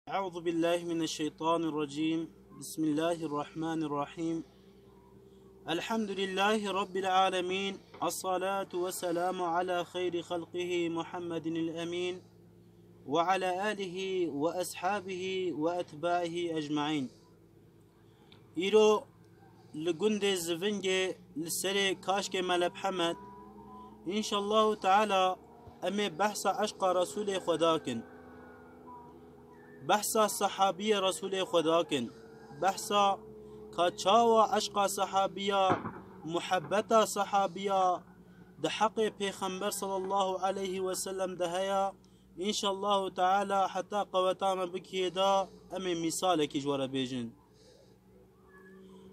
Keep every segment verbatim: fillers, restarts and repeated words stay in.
أعوذ بالله من الشيطان الرجيم. بسم الله الرحمن الرحيم. الحمد لله رب العالمين. الصلاة والسلام على خير خلقه محمد الأمين وعلى آله وأصحابه وأتباعه أجمعين. Îro li gundê Zivingê li serê kaşkê Mele Mihemed, înşallahu teala em ê behsa eşqa Resûlê Xweda kin. Behsa sehabiyê Resûlê Xweda kin. Behsa ka çawa eşqa sehabiya, muhebbeta sehabiya di heqê Pêxember sallallahu aleyhi ve sellem de heye, înşallahu teala heta qeweta me bigihê de em ê mîsalekî ji we re bêjin.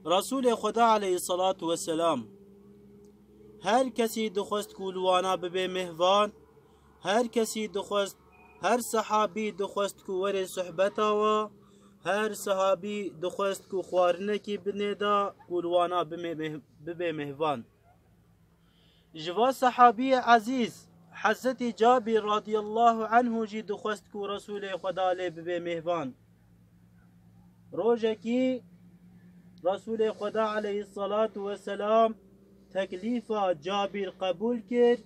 Resûlê Xweda aleyhissalatu vesselam, her kesî dixwest ku li wana bibe mêhvan, her kesî dixwest, her sehabî dixwest ku werê suhbeta we, her sehabî dixwest ku xwarinekî binêda ku li wana bime-, bibe mêhvan. Ji va sehabiyê ezîz, Hezretî Cabîr radiyallahu anhu jî dixwest ku Resûlê Xweda lê bibe mêhvan. Rojekî Resûlê Xweda aleyhissalatu vesselam teklîfa Cabîr qebûl kir.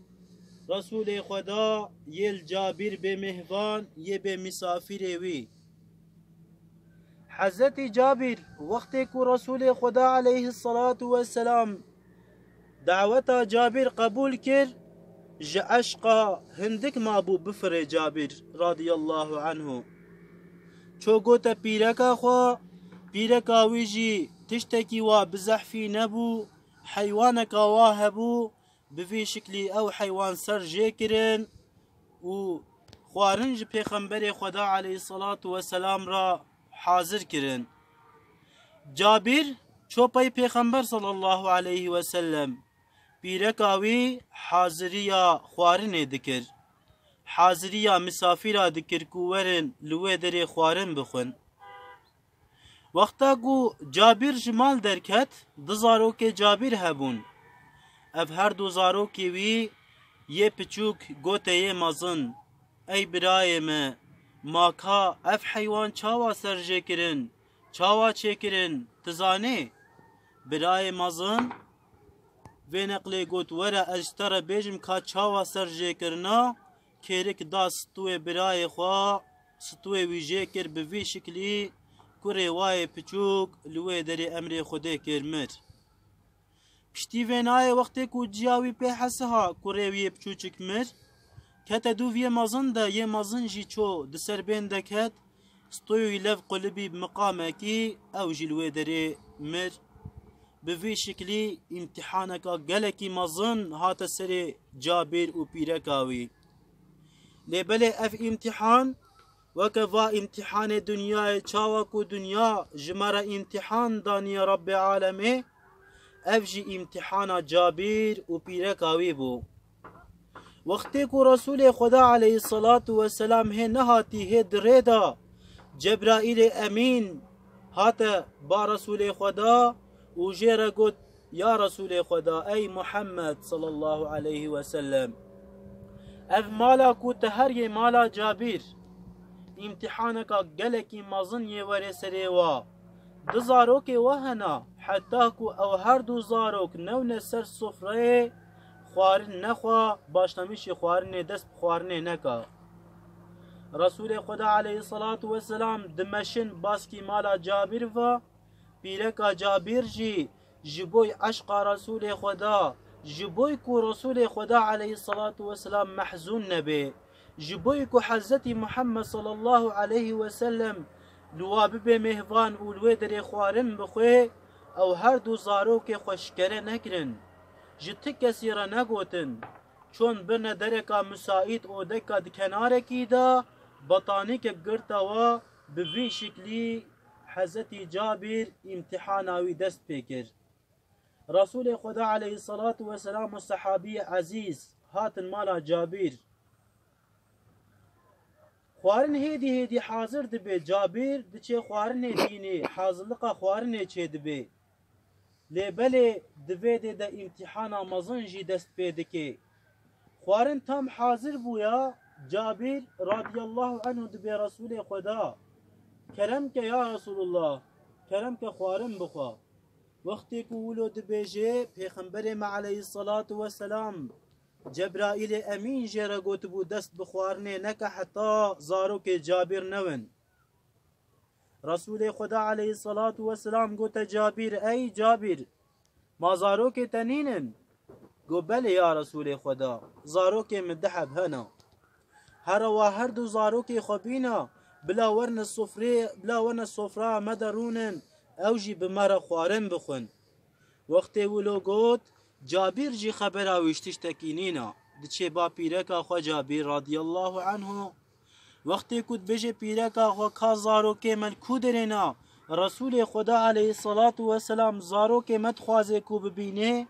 Resûlê Xweda yê li Cabîr bê mêhvan, yê bê misafirê wî. Hezretî Cabîr, wextê ku Resûlê Xweda aleyhissalatu vesselam daweta Cabîr qebûl kir, ji eşqa hindik mabû bifire Cabîr radiyallahu anhu. Ço gote pîreka xwe, pîreka wî jî tiştekî wa bi zehfî nebû, heywaneka wa hebû, bi vî şiklî ew heywan ser jê kirin û xwarin ji Pêxemberê Xweda aleyhissalatu vesselam re hazir kirin. Cabîr ço pey Pêxember sallallahu aleyhi ve sellem, pîreka wî haziriya xwarinê dikir. Haziriya misafira dikir ku werin li wê derê xwarin bixwin. Wexta ku Cabîr ji mal derket, du zarokê Cabîr hebûn. Ev her du zarokê wî yê piçûk gote yê mezin, Ey birayê me, ma ka ev heywan çawa ser jê kirin, çawa çêkirin, tu zanî? Birayê mezin vê neqlê got, Were ez ji te re bêjim ka çawa ser jê kirina. Kêrik da stûyê birayê xwe, stûyê wî jê kir bi vî şiklî, kurê wayê piçûk li wê derê emrê Xwedê kir mir. Piştî vê nayê wextê ku ciya wî pê hesiha, kurê wî yê piçûçik mir, kete dûv yê mezin de, yê mezin jî ço di ser bên de ket, stûyê wî lev qulibî bi miqamekî, ew jî li wê derê mir. Bi vî şiklî îmtîhaneka gelekî mezin hate serê Cabîr û pîreka wî. Lê belê ev îmtîhan, weke va îmtîhanê dinyayê, çawa ku dinya ji me re îmtîhan daniye Rebbê alemê, ev jî îmtîhana Cabîr û pîreka wî bû. Wextê ku Resûlê Xweda aleyhissalatu vesselam hê nehatî, hê di rê de Cebraîlê Emîn hate ba Resûlê Xweda û jê re got, Ya Resûlê Xweda, ey Muhammed sallallahu aleyhi ve sellem, ev mala ku te her yê mala Cabîr, îmtîhaneka gelekî mezin yê werê serê wa. Du zarokê we hene, heta ku ew her du zarok newne ser sofreyê, xwarin nexwe, başlamişî xwarinê, dest bi xwarinê neke. Resûlê Xweda aleyhissalatu vesselam dimeşin baskî mala Cabîr ve, pîreka Cabîr jî ji boy eşqa Resûlê Xweda, ji boy ku Resûlê Xweda aleyhissalatu vesselam mehzûn nebe, ji boy ku Hezretî Muhammed sallallahu aleyhi ve sellem li wa bibe mêhvan û li wê derê xwarin bixwe, ew her du zarokê xwe şikere nekirin. Ji ti kesî re negotin. Çûn birine dereka misaît, odeka di kenarekî de, betanîkek girte we, bi vî şiklî Hezretî Cabîr îmtîhana wî dest pê kir. Resûlê Xweda aleyhissalatu vesselam û sehabiyê ezîz hatin mala Cabîr. Xwarin hêdî hêdî hazir dibe, Cabîr diçe xwarinê tînê, hazirliqa xwarinê çêdibe. Lê belê di vê dê de îmtîhana mezin jî dest pê dike. Xwarin tam hazir bûya, Cabîr radiyallahu anhu dibê Resûlê Xweda, Kerem ke ya Resulullah, kerem ke xwarin bixwe. Wextê ku wilo dibêje, Pêxemberê me aleyhissalatu vesselam, Cebraîlê Emîn jê re gotibû dest bi xwarinê neke heta zarokê Cabîr newin. Resulê Xweda aleyhissalatu vesselam gote Cabîr, ey Cabîr, ma zarokê te nînin? Go belê ya Resulê Xweda, zarokê min du heb hene. Here wa her du zarokê xwe bîna, bila werine sofrê, bila werine sofraya me de rûnin, ew jî bi me re xwarin bixwin. Wextê wilo got, Cabîr jî xebera wî ji tiştekî nîna. Diçê ba pîreka xwe Cabîr radiyallahu anhu. Wextê ku dibêje pîreka xwe ka zarokê me li ku derê na, Resulê Xweda aleyhissalatu vesselam zarokê me dixwaze ku bibîne.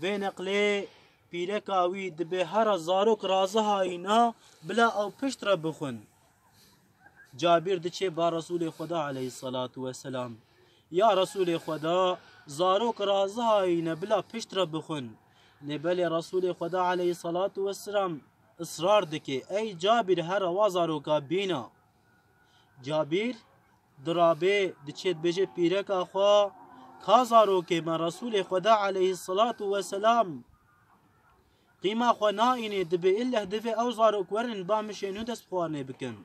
Vê neqlê pîreka wî dibê hera zarok razihayî na, bila ew pişt re bixwin. Cabîr diçê ba Resulê Xweda aleyhissalatu vesselam. Ya Resulê Xweda, zarok razihayî ne bila pişt re bixwin. Lê belê Resulê Xweda aleyhissalatu vesselam israr dike, ey Cabîr, here wa zaroka bîna. Cabîr dirabê diçê dibêje pîreka xwe, ka zarokê me Resulê Xweda aleyhissalatu vesselam qîma xwe naînê, dibê illeh divê ew zarok werin ba min şê nû dest bi xwarinê bikin.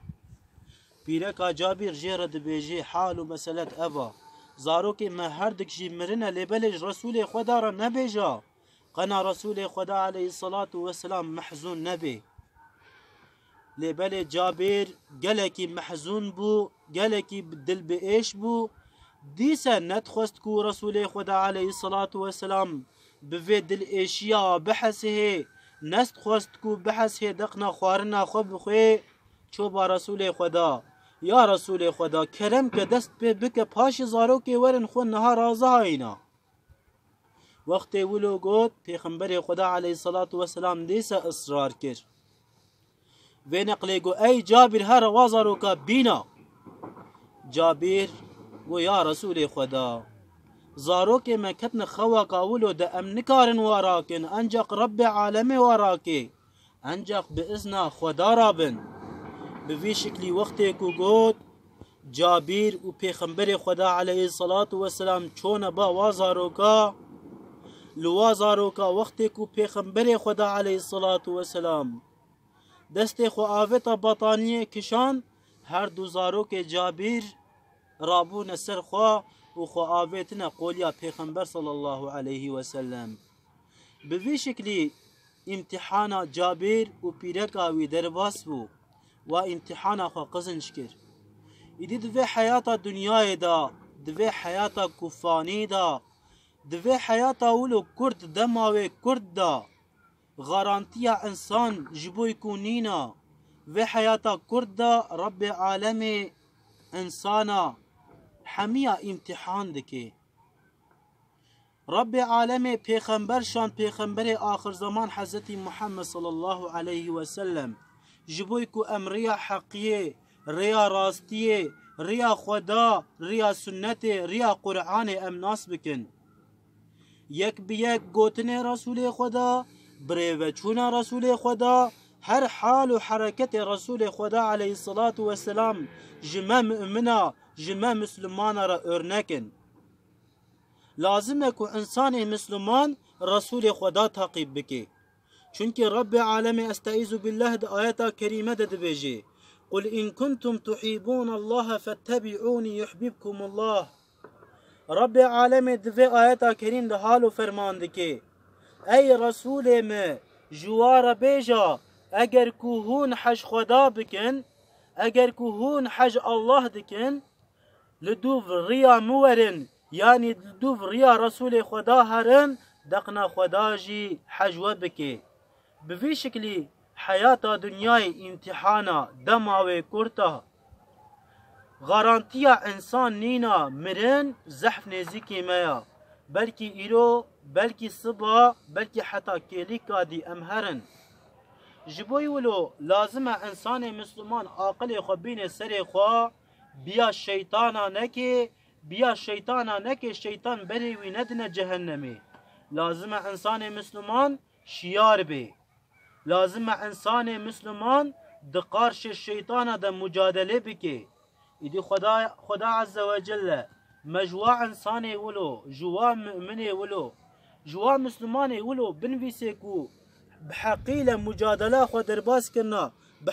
Pîreka Cabîr jê re dibêje, hal û meselek ev a. Zarokê me herdik jî mirine, lê belê ji Resulê Xweda re nebêja. Qena Resulê Xweda aleyhissalatu vesselam mehzûn nebê. Lê belê Cabîr gelekî mehzûn bû, gelekî bi dil bi êş bû. Dîse nedixwest ku Resulê Xweda aleyhissalatu vesselam bi vê dil êşiya bihesihê, nedixwest ku bihesihê deqna xwarina xwe bixwê, ço ba Resulê Xweda. Ya Resulê Xweda, kerem ke dest pê bike, paşê zarokê werin xwe niha razihayîna. Wextê wilo got, Pêxemberê Xweda aleyhissalatu vesselam dîse israr kir. Vê neqlê got, ey Cabîr, here wa zaroka bîna. Cabîr got, ya Resulê Xweda, zarokê me ketine xewaka wilo de, em nikarin wa rakin, enceq Rebbê alemê wa rake. Enceq bi izna Xweda rabin. Bi vî şiklî wextê ku got, Cabîr û Pêxemberê Xweda aleyhissalatu vesselam çone ba wa zaroka, li wa zaroka wextê ku Pêxemberê Xweda aleyhissalatu vesselam destê xwe avêta bataniyê kişand, her du zarokê Cabîr rabûne ser xwe û xwe avêtine qoliya Pêxember sallallahu aleyhi ve sellem. Bi vî şiklî îmtîhana Cabîr û pîreka wî derbas bû. Wa îmtîhana xwe qizinc kir. Îdî di vê heyata dinyayê de, di vê heyata ku fanî de, di vê heyata wilo kurt, dema wê kurt de, garantiya însan ji bo ku nîna. Vê heyata kurt de Rebbê alemê însana hemiya îmtîhan dike. Rebbê alemê pêxember şand, pêxemberê axir zeman Hezretî Muhammed sallallahu aleyhi ve sellem, ji bo ku em rêya heqiyê, rêya rastiyê, rêya Xweda, rêya sunnetê, rêya Qur'anê em nas bikin. Yek bi yek gotinê Resulê Xweda, birêveçûna Resulê Xweda, her hal û hereketê Resulê Xweda aleyhissalatu vesselam ji me mumina, ji me mislimana re örnek in. Lazim e ku însanê misliman Resulê Xweda taqîb bike. Çunkî Rebbê alemê, estaizu billah, di ayeta kerîme de dibêje, "Qul in kuntum tuhîbûnallaha fettebi'ûnî yuhbibkumullah." Rebbê alemê di vê ayeta kerîm de hal û ferman dike, "Ey Resûlê me, ji wa re bêje, eger ku hûn hej Xweda bikin, eger ku hûn hej Allah dikin, li dûv riya min werin, yanî li dûv riya Resûlê Xweda herin, deqna Xweda jî hej we bike." Bi vî şiklî heyata dinyayê îmtîhana dema wê kurt e. Garantiya însan nîna mirin zehf nêzîkî me ya. Belkî îro, belkî siba, belkî heta kêlîka dî em herin. Ji bo wilo lazim e însanê misliman aqilê xwe bîne serê xwe, biya şeytana neke, biya şeytana neke, şeytan berê wî nedine cehennemê. Lazim e însanê misliman şiyar bê. Lazim e însanê misliman di qarşê şeytana de mucadele bike. Îdî Xweda, Xweda Azze ve Celle me ji wa însanê wilo, ji wa mu'minê wilo, ji wa Mislimanê wilo binivîsê ku bi heqîle mucadela xwe derbas kirina, bi